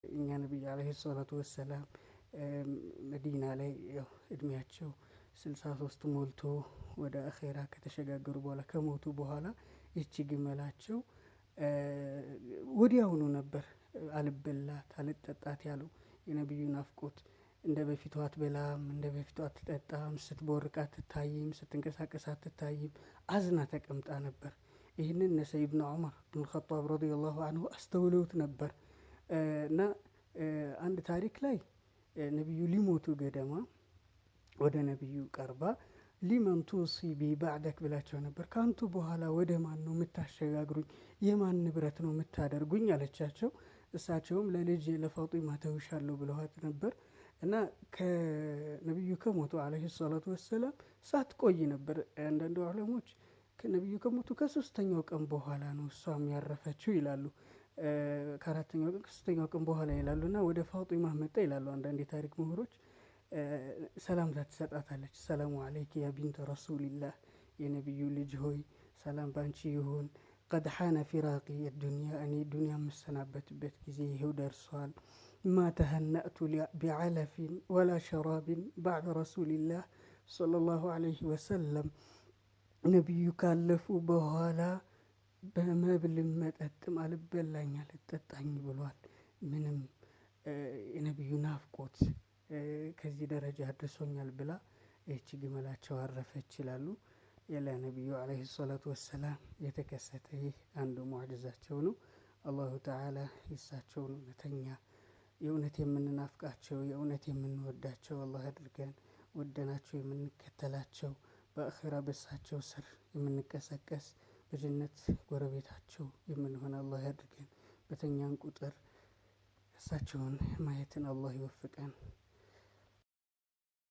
እኛ ነቢይ ዓለይሂ ሰላቱ ወሰላም መዲና ላይ ያው እድሜያቸው 63 ሞልቶ ወደ አኼራ ከተሸጋገሩ በኋላ፣ ከሞቱ በኋላ ይቺ ግመላቸው ወዲያውኑ ነበር አልበላት አልጠጣት ያለው የነቢዩ ናፍቆት። እንደ በፊቱ አትበላም፣ እንደ በፊቱ አትጠጣም፣ ስትቦርቅ አትታይም፣ ስትንቀሳቀስ አትታይም። አዝና ተቀምጣ ነበር። ይህንን እነ ሰይድና ዑመር ብን ኸጣብ ረዲየላሁ አንሁ አስተውለውት ነበር። እና አንድ ታሪክ ላይ ነቢዩ ሊሞቱ ገደማ ወደ ነቢዩ ቀርባ ሊመን ቱሲ ቢ ባዕደክ ብላቸው ነበር። ከአንቱ በኋላ ወደ ማን ነው የምታሸጋግሩኝ? የማን ንብረት ነው የምታደርጉኝ? አለቻቸው። እሳቸውም ለልጅ ለፋጢማ ተውሻለሁ ብለዋት ነበር። እና ከነቢዩ ከሞቱ ዓለይሂ ሰላቱ ወሰላም ሳትቆይ ነበር፣ አንዳንዱ ዑለሞች ከነቢዩ ከሞቱ ከሶስተኛው ቀን በኋላ ነው እሷም ያረፈችው ይላሉ። ከአራተኛው ቀን፣ ከሶስተኛው ቀን በኋላ ይላሉ። እና ወደ ፋጢማ መጣ ይላሉ አንዳንድ የታሪክ ምሁሮች። ሰላምታ ትሰጣታለች። ሰላሙ አለይኪ ያ ቢንተ ረሱሊላህ፣ የነቢዩ ልጅ ሆይ ሰላም ባንቺ ይሁን። ቀድ ሓነ ፊራቂ ዱንያ፣ እኔ ዱንያ የምሰናበትበት ጊዜ ይሄው ደርሷል። ማ ተሀነእቱ ቢዓለፊን ወላ ሸራቢን ባዕድ ረሱሊላህ ሰለላሁ ዐለይሂ ወሰለም፣ ነቢዩ ካለፉ በኋላ በመብልም መጠጥም አልበላኝ አልጠጣኝ ብሏል። ምንም የነቢዩ ናፍቆት ከዚህ ደረጃ አድርሶኛል ብላ ይህቺ ግመላቸው አረፈች ይላሉ። ለነቢዩ ዓለይሂ ሰላቱ ወሰላም የተከሰተ ይህ አንዱ ሙዕጅዛቸው ነው። አላሁ ተዓላ የእሳቸውን እውነተኛ የእውነት የምንናፍቃቸው፣ የእውነት የምንወዳቸው አላህ አድርገን። ወደናቸው የምንከተላቸው፣ በአኼራ በሳቸው ስር የምንቀሰቀስ፣ በጀነት ጎረቤታቸው የምንሆን አላህ ያድርገን። በተኛን ቁጥር እሳቸውን ማየትን አላህ ይወፍቀን።